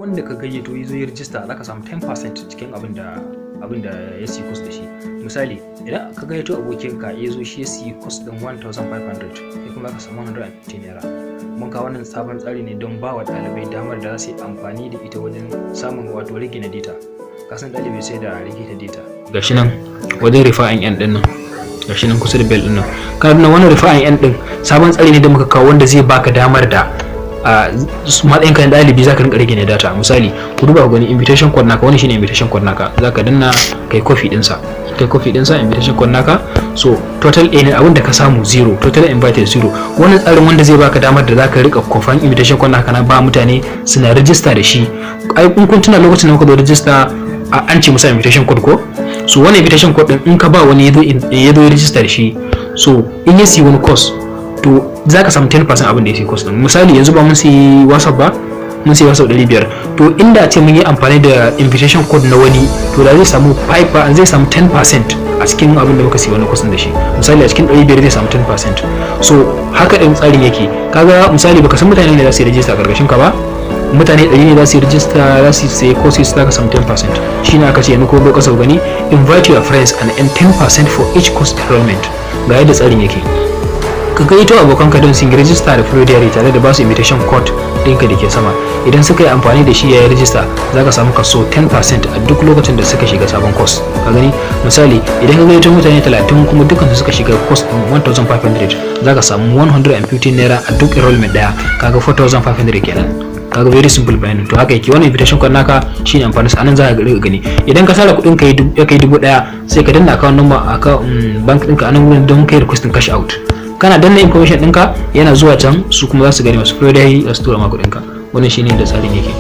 Wanda ka gayyato ya zo ya rijista, za ka samu 10% cikin abin da ya siyi course da shi. Misali, idan ka gayyato abokinka ya zo shi ya siyi course din 1500, kai kuma ka samu 150 naira. Mun kawo wannan sabon tsari ne don ba wa ɗalibai damar da za su yi amfani da ita wajen samun, wato, rage na data. Ka san ɗalibi sai da rage na data. Gashi nan wajen refer and earn din nan, gashi nan kusa da bell din nan, ka nuna wannan refer and earn din sabon tsari ne da muka kawo wanda zai baka damar da a matsayin ka na ɗalibi zaka rinka rage ne data. Misali, ku duba ku gani invitation code naka. Wani shine invitation code naka, zaka danna kai copy dinsa, kai copy dinsa, invitation code naka. So total earning, abin da ka samu, zero, total invited, zero. Wannan tsarin wanda zai baka damar da zaka rika kofan invitation code naka na ba mutane suna register da shi. Ai in kun tuna, lokacin da muka zo register, an ce musa invitation code ko? So wannan invitation code din, in ka ba wani ya zo ya register da shi, so in ya siyi wani course, to za ka samu 10% abin da ya siyi course din. Misali, yanzu ba mun siyi WhatsApp ba? Mun siyi WhatsApp 500. To inda ce mun yi amfani da invitation code na wani, to da zai samu 5, zai samu 10% a cikin abin da muka siyi wani course da shi. Misali, a cikin 500 zai samu 10%. So haka din tsarin yake. Kaga misali, baka san mutane ne za su yi register karkashin ka ba, mutane 100 ne za su yi register, za su sayi courses, za ka samu 10%. Shine aka ce yanzu ko zo kasa gani, "Invite your friends and earn 10% for each course enrollment." Ga yadda tsarin yake: ka gayyato abokanka don su yi register da Flowdiary tare da basu invitation code ɗinka da ke sama. Idan suka yi amfani da shi yayin register, za ka samu kaso 10% a duk lokacin da suka shiga sabon course. Ka gani, misali, idan ka gayyato mutane 30 kuma dukkan su suka shiga course ɗin 1500, za ka samu 150 naira a duk enrollment ɗaya. Kaga 4500 kenan. Kaga very simple bayani. To haka yake wannan invitation code naka, shine amfani sa anan. Za ka ga gani, idan ka tara kuɗin ka ya kai 1000, sai ka danna account number, account bank ɗinka anan wurin don kai request cash out. Kana danna information ɗinka, yana zuwa can, su kuma za su gani masu Flowdiary, za su tura ma kuɗinka. Wannan shine da tsarin yake.